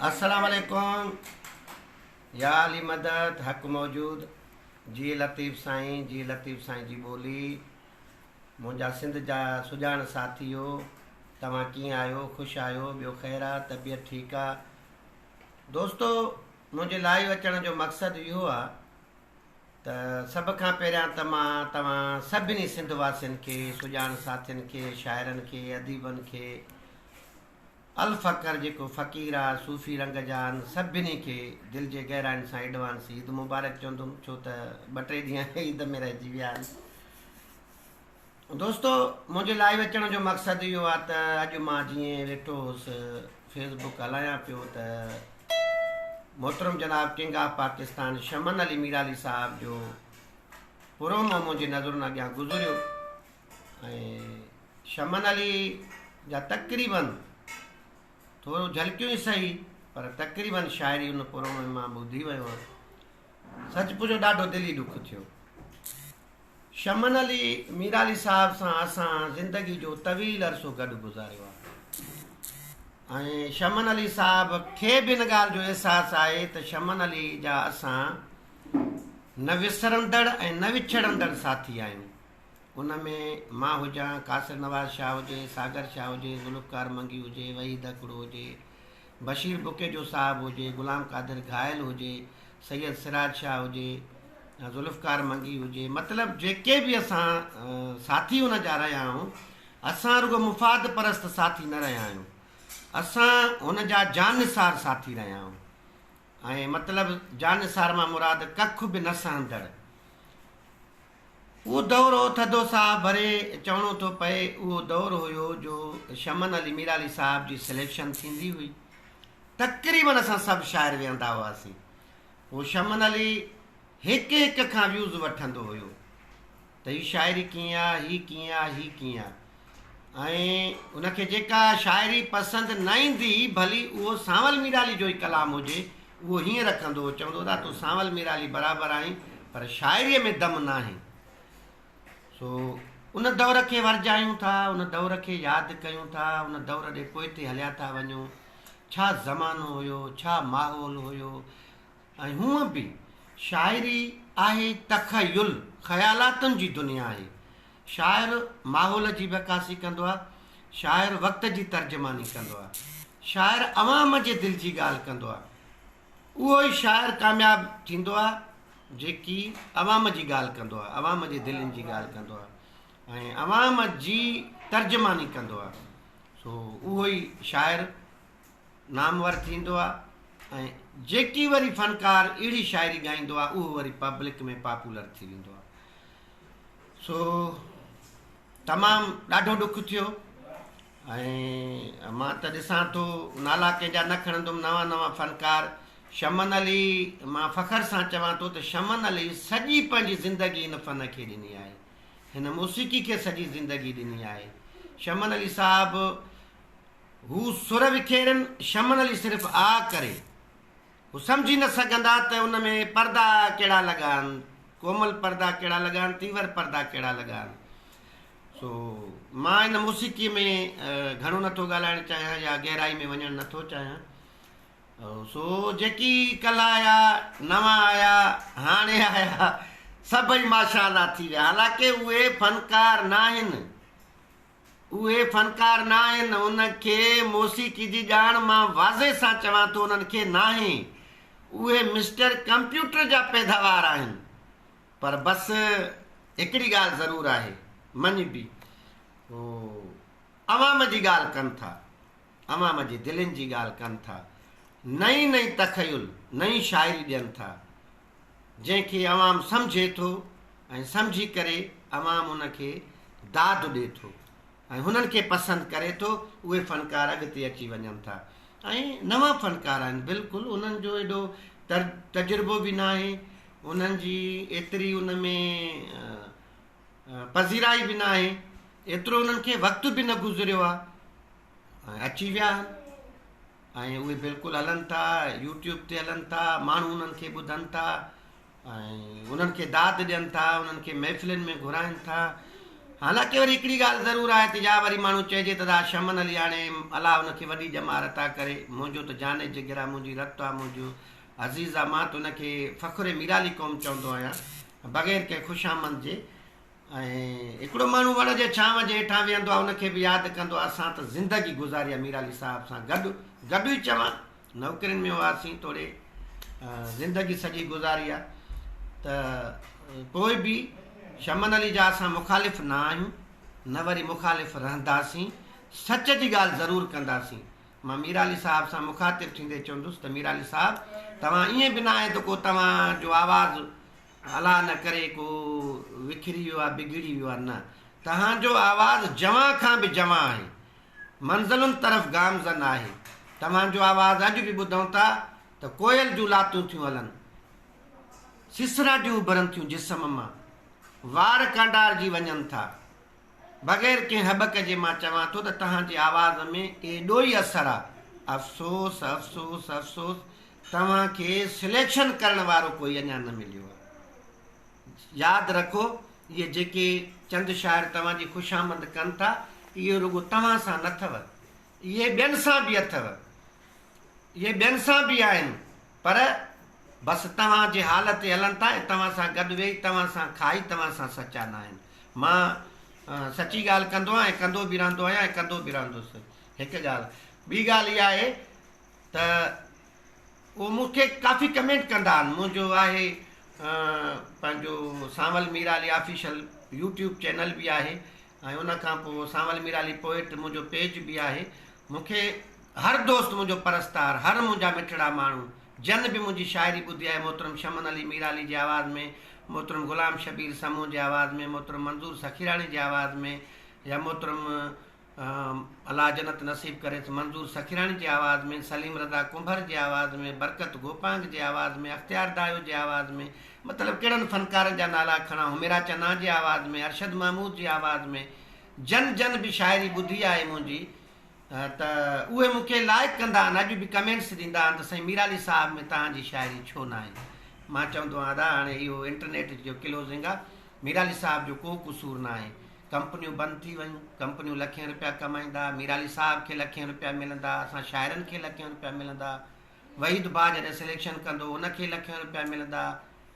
السلام عليڪم يا علي مدد حق موجود جي لطيف سائين جي لطيف سائين جي ٻولي منهنجا سنڌ جا سڄاڻ ساٿيو توهان ڪيئن آهيو خوش آهيو ٻيو خير آ طبيعت ٺيڪ آ دوستو منهنجي لائيو اچڻ جو مقصد اهو آ ته سڀ کان پهريان ته مان توهان سڀني سنڌ واسين کي سڄاڻ ساٿين کي شاعرن کي اديبن کي الفقر جيڪو فقير آ صوفي رنگ جا آهن سڀني کي دل جي گهراين سان ايڊوانس عيد مبارڪ چوندم ڇو ته ٻه ٽي ڏينهن عيد ۾ رهجي ويا آهن. دوستو منهنجي لائيو اچڻ جو مقصد اهو آ ته اڄ مان جيئن ويٺو هوس فيس بڪ هلايان پيو ته محترم جناب ڪنگ آف پاڪستان شمن علي ميرالي صاحب جو پرومو منهنجي نظرن اڳيان گذريو ۽ شمن علي جا تقريبن ٿورو جهلڪيون ئي سهي پر تقريبن شاعري ان پرومي مان ٻڌي ويو آهيان. سچ پڇو ڏاڍو دلي ڏک ٿيو. شمن علي ميرالي صاحب سان اسان زندگي جو طويل عرصو گڏ گذاريو آهي ۽ شمن علي صاحب کي به ان ڳالهه جو احساس آهي ته شمن علي جا اسان نه وسرندڙ ۽ نه وڇڙندڙ ساٿي آهيون. ان ۾ مان هجان، قاصر نواز شاهه هجي، ساگر شاهه هجي، ذوالفقار منگي هجي، وحيد هڪڙو هجي، بشير بڪيجو صاحب هجي، غلام قادر گهايل هجي، سيد سراج شاهه هجي، ذوالفقار منگي هجي، مطلب جيڪي به اسان ساٿي ان جا رهيا آهيون، اسان رڳو مفاد پرست ساٿي نه رهيا آهيون، اسان هن جا جانثار ساٿي رهيا آهيون ۽ مطلب جانثار مان مراد ڪک به نه سهندڙ. اهو دور هو ٿڌو ساهه ڀري چوڻو ٿو پئي اهو دور هيو جو شمن علي ميرالي صاحب جي سليڪشن ٿيندي هئي تقريبن اسان سڀ شاعر ويهندا هئاسين پوء شمن علي هڪ هڪ کان ويوز وٺندو هيو ته هي شاعري ڪيئن آ هي ڪيئن آ هي ڪيئن آ ۽ ان کي جيڪا شاعري پسند نه ايندي ڀلي اهو سانول ميرالي جو ئي ڪلام هجي اهو هيئن رکندو هو چوندو هو ته تون سانول ميرالي برابر آهين پر شاعريء ۾ دم ناهي. سو ان دور کي ورجايون ٿا، ان دور کي ياد ڪيون ٿا، ان دور ڏي پوئتي هليا ٿا وڃون. ڇا زمانو هيو، ڇا ماحول هيو ۽ هونء به شاعري آهي تخيل، خيالاتن جي دنيا آهي. شاعر ماحول جي به عڪاسي ڪندو آهي، شاعر وقت جي ترجماني ڪندو آهي، شاعر عوام جي دل جي ڳالهه ڪندو آهي. اهو ئي شاعر ڪامياب ٿيندو آهي جيڪي عوام جي ڳالهه ڪندو آهي، عوام جي دلين جي ڳالهه ڪندو آهي ۽ عوام جي ترجماني ڪندو آهي. سو اهو ئي شاعر نامور ٿيندو آهي ۽ جيڪي وري فنڪار اهڙي شاعري ڳائيندو آهي اهو وري پبلڪ ۾ پاپولر ٿي ويندو آهي. سو تمام ڏاڍو ڏک ٿيو ۽ مان ته ڏسان ٿو نالا ڪنهن جا نه کڻندم نوان نوان فنڪار شمن علي مان فخر سان چوان ٿو ته شمن علي سڄي پنهنجي زندگي هن فن کي ڏني آهي هن موسيقي کي سڄي زندگي ڏني آهي شمن علي صاحب هو سر وکيرن شمن علي صرف آ ڪري هو سمجهي نه سگهندا ته ان ۾ پردا ڪهڙا لڳا آهن، ڪومل پردا ڪهڙا لڳا آهن، تيور پردا ڪهڙا لڳا آهن. سو مان ان موسيقيء ۾ گهڻو نه ٿو ڳالهائڻ چاهيان يا گهرائي ۾ وڃڻ نه ٿو چاهيان. سو جيڪي ڪلهه آيا، نوان آيا، هاڻي آيا، سڀئي ماشاء الله ٿي ويا. حالانڪه اهي فنڪار ناهن. اهي فنڪار ناهن، ان کي موسيقي جي ڄاڻ مان واضح سان چوان ٿو انهن کي ناهي، اهي مسٽر ڪمپيوٽر جا پيداوار آهن، پر بس هڪڙي ڳالهه ضرور آهي مڃبي هو عوام جي ڳالهه ڪن ٿا، عوام جي دلين جي ڳالهه ڪن ٿا، نئين نئين تخيل، نئين شاعري ڏين ٿا، جنهن کي عوام سمجهي ٿو ۽ سمجهي ڪري عوام ان کي داد ڏي ٿو ۽ هنن کي پسند ڪري ٿو اهي فنڪار اڳتي اچي وڃن ٿا ۽ نوان فنڪار آهن بلڪل انهن جو ايڏو تجربو به ناهي انهن جي ايتري ان ۾ پذيرائي به ناهي ايترو انهن کي وقت به نه گذريو آهي ۽ اچي ويا آهن ۽ اهي بلڪل هلن ٿا يوٽيوب تي هلن ٿا ماڻهو انهن کي ٻڌن ٿا ۽ انهن کي داد ڏين ٿا انهن کي محفلن ۾ گهرائن ٿا حالانڪه وري هڪڙي ڳالهه ضرور آهي ته يا وري ماڻهو چئجي ته ادا شمن علي هاڻي الله ان کي وڏي ڄمار عطا ڪري منهنجو ته جان جگر آ منهنجي رت آ منهنجو عزيز آ مان ته ان کي فخر ميرالي قوم چوندو آهيان بغير ڪنهن خوشامند جي ۽ هڪڙو ماڻهو وڻ جي ڇانو جي هيٺان ويهندو آ ان کي به ياد ڪندو آ اسان ته زندگي گذاري آ ميرالي صاحب سان گڏ گڏ ئي چوان نوڪرين ۾ هئاسين توڙي زندگي سڄي گذاري آ ته پوء به شمن علي جا اسان مخالف نه آهيون نه وري مخالف رهنداسين سچ جي ڳالهه ضرور ڪنداسين مان ميرالي صاحب سان مخاطب ٿيندي چوندس ته ميرالي صاحب توهان ائين به نه آهي ته ڪو توهان جو آواز الله نه ڪري ڪو وکري ويو آ بگڙي ويو آ نه توهان جو آواز جوان کان به جوان آهي منزلن طرف گامزن آهي. توهان جو آواز اڄ به ٻڌون ٿا ته ڪوئل جون لاتون ٿيون هلن. سسراٽيون اڀرن ٿيون جسم مان. وار ڪانڊارجي وڃن ٿا. بغير ڪنهن هٻڪ جي مان چوان ٿو ته توهان جي آواز ۾ ايڏو ئي اثر آ. افسوس افسوس افسوس توهان کي سليڪشن ڪرڻ وارو ڪوئي اڃا نه مليو آ. ياد رکو اهي جيڪي چند شاعر توهان جي خوشامند ڪن ٿا اهي رڳو توهان سان نه اٿو اهي ٻين سان به اٿو اهي ٻين سان به آهن پر بس توهان جي حال تي هلن ٿا ۽ توهان سان گڏ ويهي توهان سان کائي توهان سان سچا نه آهن مان سچي ڳالهه ڪندو آهيان ۽ ڪندو به رهندو آهيان ۽ ڪندو به رهندس هڪ ڳالهه ٻي ڳالهه اها آهي ته اهو مون کي ڪافي ڪمينٽ ڪندا آهن منهنجو آهي پنهنجو سانول ميرالي آفيشل يوٽيوب چينل به آهي ۽ ان کان پوء سانول ميرالي پوئٽ منهنجو پيج به آهي مون کي هر دوست منهنجو پرستار هر منهنجا مٺڙا ماڻهو جن به منهنجي شاعري ٻڌي آهي محترم شمن علي ميرالي جي آواز ۾ محترم غلام شبير سمون جي آواز ۾ محترم منظور سخيراڻي جي آواز ۾ يا محترم الله جنت نصيب ڪريس منظور سخيراڻي جي آواز ۾ سليم رضا ڪنڀر جي آواز ۾ برڪت گوپانگ جي آواز ۾ اختيار دايو جي آواز ۾ مطلب ڪهڙن فنڪارن جا نالا کڻان حميرا چنا جي آواز ۾ ارشد محمود جي آواز ۾ جن جن به شاعري ٻڌي آهي منهنجي ته اهي مون کي لائڪ ڪندا آهن اڄ به ڪمينٽس ڏيندا آهن ته سائين ميرالي صاحب ۾ توهان جي شاعري ڇو ناهي مان چوندو آهيان ادا هاڻي اهو انٽرنيٽ جو ڪلوزنگ آهي ميرالي صاحب جو ڪو قصور ناهي ڪمپنيون بند ٿي ويون، ڪمپنيون لکين رپيا ڪمائيندا، ميرالي صاحب کي لکين رپيا ملندا، اسان شاعرن کي لکين رپيا ملندا، وحيد ڀاء جڏهن سليڪشن ڪندو ان کي لکين رپيا ملندا،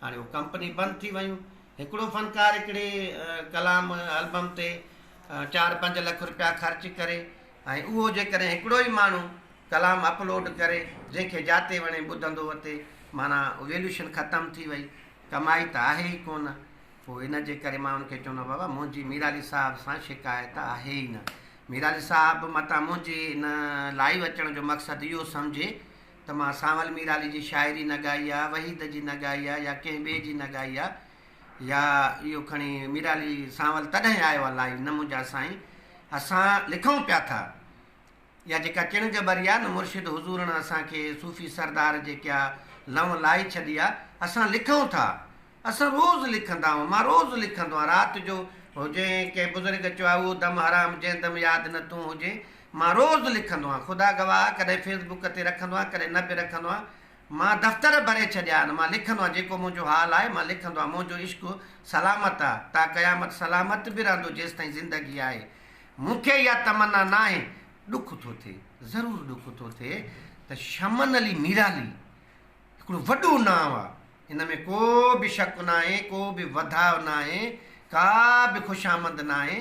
هاڻي اهو ڪمپني بند ٿي ويون، هڪڙو فنڪار هڪڙي ڪلام البم تي چار پنج لک رپيا خرچ ڪري ۽ اهو جيڪڏهن هڪڙو ئي ماڻهو ڪلام اپلوڊ ڪري جنهن کي جاتي وڻي ٻڌندو وتي معنيٰ ويليوشن ختم ٿي وئي، ڪمائي ته آهي ئي ڪونه. پوء ان جي ڪري مان ان کي چوندو آهيان بابا منهنجي ميرالي صاحب سان شڪايت آهي ئي نه. ميرالي صاحب متان منهنجي ان لائيو اچڻ جو مقصد اهو سمجهي ته مان سانول ميرالي جي شاعري نه ڳائي آ، وحيد جي نه ڳائي آ يا ڪنهن ٻئي جي نه ڳائي آ يا اهو کڻي ميرالي سانول تڏهن آيو آ لائيو نه منهنجا سائين اسان لکون پيا ٿا. اها جيڪا چڻگ ٻري آ نه مرشد حضورڻ اسان کي صوفي سردار جيڪا لنء لائي ڇڏي آ اسان لکون ٿا اسان روز لکندا آهيون مان روز لکندو آهيان رات جو هجين ڪنهن بزرگ چيو آ اهو دم حرام جنهن دم ياد نه تون هجين مان روز لکندو آهيان خدا گواهه ڪڏهن فيس بڪ تي رکندو آهيان ڪڏهن نه به رکندو آهيان مان دفتر ڀري ڇڏيا آهن مان لکندو آهيان جيڪو منهنجو حال آهي مان لکندو آهيان منهنجو عشق سلامت آ تا قيامت سلامت به رهندو جيستائين زندگي آهي مون کي اها تمنا ناهي، ڏک ٿو ٿئي، ضرور ڏک ٿو ٿئي ته شمن علي ميرالي هڪڙو وڏو نانء آ، ان ۾ ڪو به شڪ ناهي، ڪو به وڌاء ناهي، ڪا به خوشامند ناهي،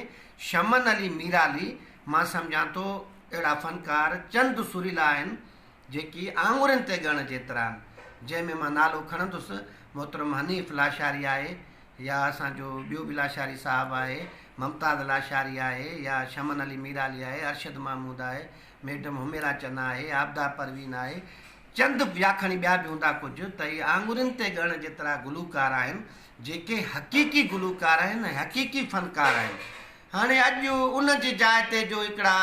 شمن علي ميرالي مان سمجهان ٿو اهڙا فنڪار چند سريلا آهن جيڪي آڱرين تي ڳڻ جيترا آهن، جنهن ۾ مان نالو کڻندس، محترم حنيف لاشاري آهي، يا اسان جو ٻيو به لاشاري صاحب آهي، ممتاز لاشاري آهي يا شمن علي ميرالي آهي، ارشد محمود آهي، ميڊم حميرا چنا آهي، عابده پروين آهي، چند يا کڻي ٻيا به هوندا ڪجهه ته اهي آڱرين تي ڳڻ جيترا گلوڪار آهن، جيڪي حقيقي گلوڪار آهن ۽ حقيقي فنڪار آهن. هاڻي اڄ ان جي جاء تي جو هڪڙا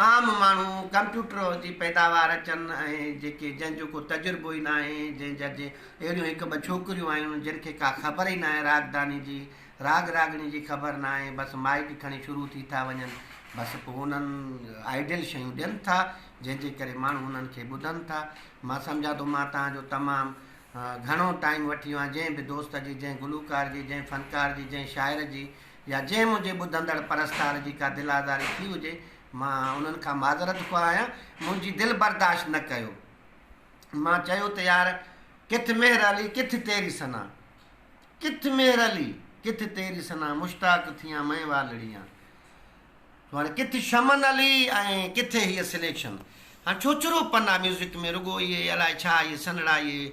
عام ماڻهو ڪمپيوٽر جي پيداوار اچن ۽ جيڪي جنهن جو ڪو تجربو ئي ناهي جنهن جا جي اهڙيون هڪ ٻه ڇوڪريون آهن جن کي ڪا خبر ئي ناهي راڳداني جي راڳ راڳڻي جي خبر ناهي بس مائيڪ کڻي شروع ٿي ٿا وڃن بس پوء انهن آئيڊيل شيون ڏين ٿا جنهن جي ڪري ماڻهو انهن کي ٻڌن ٿا مان سمجهان ٿو مان توهان جو تمام گهڻو ٽائيم وٺي ويو آهيان جنهن به دوست جي جنهن گلوڪار جي جنهن فنڪار جي جنهن شاعر جي يا جنهن منهنجي ٻڌندڙ پرستار جي ڪا دل آزاري ٿي هجي مان انهن کان معذرت خواهه آهيان منهنجي دل برداشت نه ڪيو مان چيو ته يار ڪٿ مهر علي ڪٿ تيري ثنا ڪٿ مهر علي ڪٿ تيري ثنا مشتاق ٿيان مئين والڙيان سو هاڻي ڪٿ شمن علي ۽ ڪٿي هيء سليڪشن. هاڻ ڇوڇرو پن آ ميوزڪ ۾ رڳو اهي الائي ڇا اهي سنهڙا اهي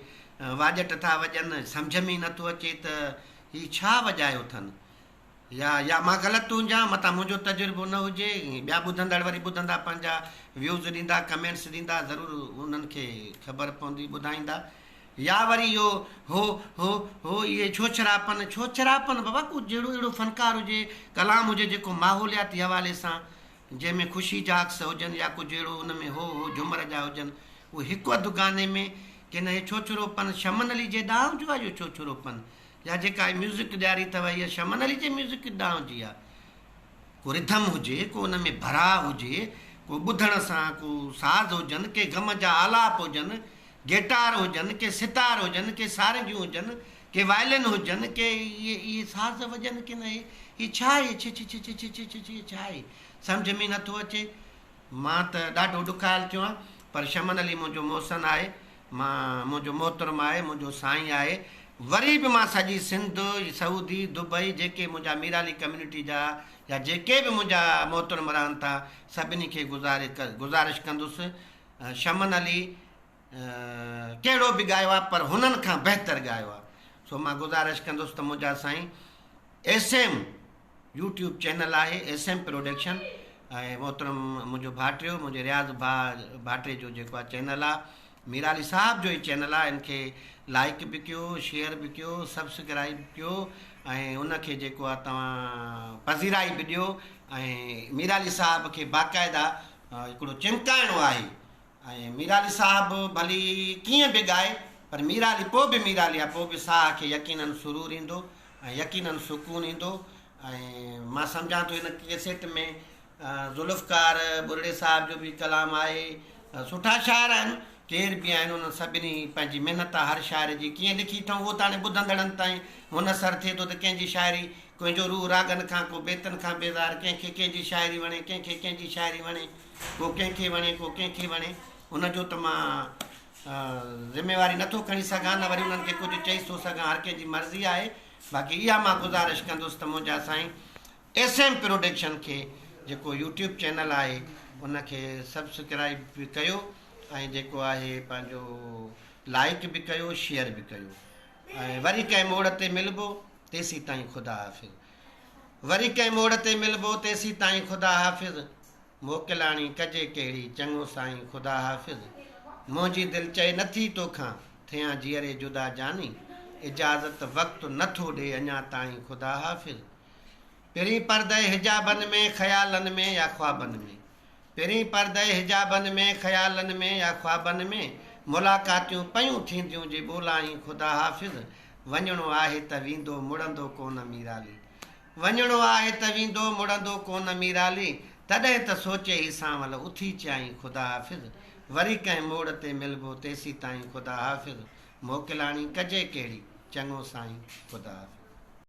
واڄٽ ٿا وڄن سمجهه ۾ ئي نٿو اچي ته هي ڇا وڄايو اٿن يا يا مان غلط هجان متان منهنجو تجربو نه هجي ٻيا ٻڌندڙ وري ٻڌندا پنهنجا ويوز ڏيندا ڪمينٽس ڏيندا ضرور انهن کي خبر پوندي ٻڌائيندا. يا وري اهو هو هو هو اهي ڇوڇراپن ڇوڇراپن بابا ڪو جهڙو اهڙو فنڪار هجي ڪلام هجي جيڪو ماحولياتي حوالي سان جنهن ۾ خوشي جا عڪس هجن يا ڪجهه اهڙو ان ۾ هو هو جهمر جا هجن اهو هڪ اڌ گاني ۾ ڪي نه هي ڇوڇروپن شمن علي جي ڏانء جو آهي اهو ڇوڇروپن يا جيڪا هي ميوزڪ ڏياري اٿو هيء شمن علي جي ميوزڪ ڏانء جي آهي ڪو رڌم هجي ڪو ان ۾ ڀراء هجي ڪو ٻڌڻ سان ڪو ساز هجن ڪي غم جا آلاپ هجن گيٽار هجن، ڪي ستار هجن، ڪي سارنگيون هجن، ڪي وائلن هجن، ڪي اهي اهي ساز وڄن ڪي نه اهي هي ڇا آهي ڇي ڇي ڇي ڇي ڇي ڇي ڇي ڇي ڇا آهي سمجهه ۾ نٿو اچي مان ته ڏاڍو ڏکايل ٿيو آهيان پر شمن علي منهنجو محسن آهي مان منهنجو محترم آهي منهنجو سائين آهي وري به مان سڄي سنڌ سعودي دبئي جيڪي منهنجا ميرالي ڪميونٽي جا يا جيڪي به منهنجا محترم رهن ٿا سڀني کي گذاري گذارش ڪندس شمن علي ڪهڙو به ڳايو آهي پر هنن کان بهتر ڳايو آهي سو مان گذارش ڪندس ته منهنجا سائين ايس ايم يوٽيوب چينل آهي ايس ايم پروڊڪشن ۽ محترم منهنجو ڀاٽريو منهنجي رياض ڀاء ڀاٽري جو جيڪو آهي چينل آهي ميرالي صاحب جو هي چينل آهي ان کي لائڪ به ڪيو شيئر به ڪيو سبسڪرائب ڪيو ۽ ان کي جيڪو آهي توهان پذيرائي به ڏيو ۽ ميرالي صاحب کي باقاعده هڪڙو چمڪائڻو آهي ۽ ميرالي صاحب ڀلي ڪيئن به ڳائي پر ميرالي پوء به ميرالي آهي پوء به ساهه کي يقينن سرور ايندو ۽ يقينن سڪون ايندو ۽ مان سمجهان ٿو هن ڪيسيٽ ۾ ذوالفقار ٻرڙي صاحب جو به ڪلام آهي سٺا شاعر آهن ڪير به آهن انهن سڀني پنهنجي محنت آهي هر شاعر جي ڪيئن لکي اٿئون اهو ته هاڻي ٻڌندڙن تائين منحصر ٿئي ٿو ته ڪنهن جي شاعري ڪنهن جو روح راڳن کان ڪو بيتن کان بيزار ڪنهن کي ڪنهن جي شاعري وڻي ڪنهن کي ڪنهن جي شاعري وڻي ڪو ڪنهن کي وڻي ڪو ڪنهن کي وڻي ان جو ته مان ذميواري نٿو کڻي سگهان نه وري انهن کي ڪجهه چئي ٿو سگهان هر ڪنهن جي مرضي آهي باقي اها مان گذارش ڪندس ته منهنجا سائين ايس ايم پروڊڪشن کي جيڪو يوٽيوب چينل آهي ان کي سبسڪرائيب به ڪيو ۽ جيڪو آهي پنهنجو لائيڪ به ڪيو شيئر به ڪيو ۽ وري ڪنهن موڙ تي ملبو تيسين تائين خدا حافظ وري ڪنهن موڙ تي ملبو تيسين تائين خدا حافظ موڪلاڻي ڪجي ڪهڙي چڱو سائين خدا حافظ منهنجي دل چئي نٿي توکان ٿيان جيئري جدا جاني اجازت وقت نٿو ڏي اڃا تائين خدا حافظ پرين پردي حجابن ۾ خيالن ۾ يا خوابن ۾. پرين پردي حجابن ۾ خيالن ۾ يا خوابن ۾. ملاقاتيون پيون ٿينديون جي ٻولائين خدا حافظ. وڃڻو آهي ته ويندو مڙندو ڪونه ميرالي. وڃڻو آهي ته ويندو مڙندو ڪونه ميرالي. تڏهن ته سوچي هي سانول اٿي چيائين خدا حافظ. وري ڪنهن موڙ تي ملبو تيسيتائين خدا حافظ. موڪلاڻي ڪجي ڪهڙي چڱو سائين خدا حافظ.